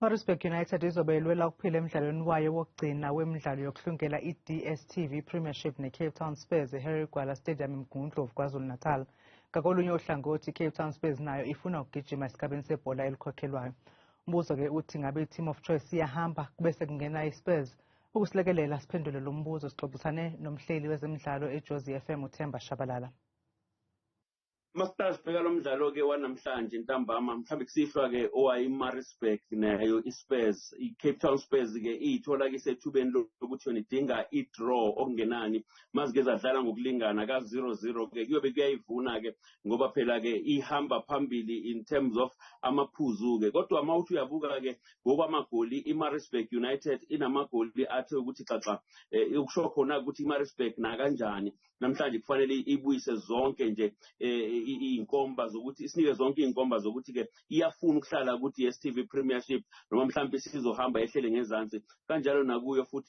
Maritzburg United izobe ilwela ukuphila emdlalweni wayo wokugcina wemidlalo yokuhlungela i-DStv Premiership ne-Cape Town Spurs eHarry Gwala Stadium eMgungundlovu, KwaZulu-Natal. Ngakolunye uhlangothi, i-Cape Town Spurs nayo ifuna ukugijima esigabeni sebhola elikhokhelwayo. Umbuzo-ke uthi ngabe i-Team of Choice iyahamba bese kungena i-Spurs? Ukusilekelela siphendule lo mbuzo, sixoxisane nomhleli wezemidlalo eJozi FM, uThemba Shabalala. Masithatha sibheka lo mdlalo-ke wanamhlanje ntambama, mhlawumbe kusihlwa-ke, owayi-Maritzburg nayo i-Spurs, i-Cape Town Spurs-ke iyithola-ke isethubeni lokuthi yona idinga i-draw okungenani. Mazike zadlala ngokulingana ka-0-0-ke, kuyobe kuyayivuna-ke, ngoba phela-ke ihamba phambili in terms of amaphuzu-ke. Kodwa uma uthi uyabuka-ke ngokwamagoli, i-Maritzburg United inamagoli athe ukuthi xaxa, ukusho khona ukuthi i-Maritzburg nakanjani namhlanje kufanele ibuyise zonke nje iy'nkomba zokuthi isinike zonke iy'nkomba zokuthi-ke iyafuna ukuhlala ku-DStv Premiership noma mhlawumbe isizohamba ehlele ngezansi kanjalo nakuyo futhi.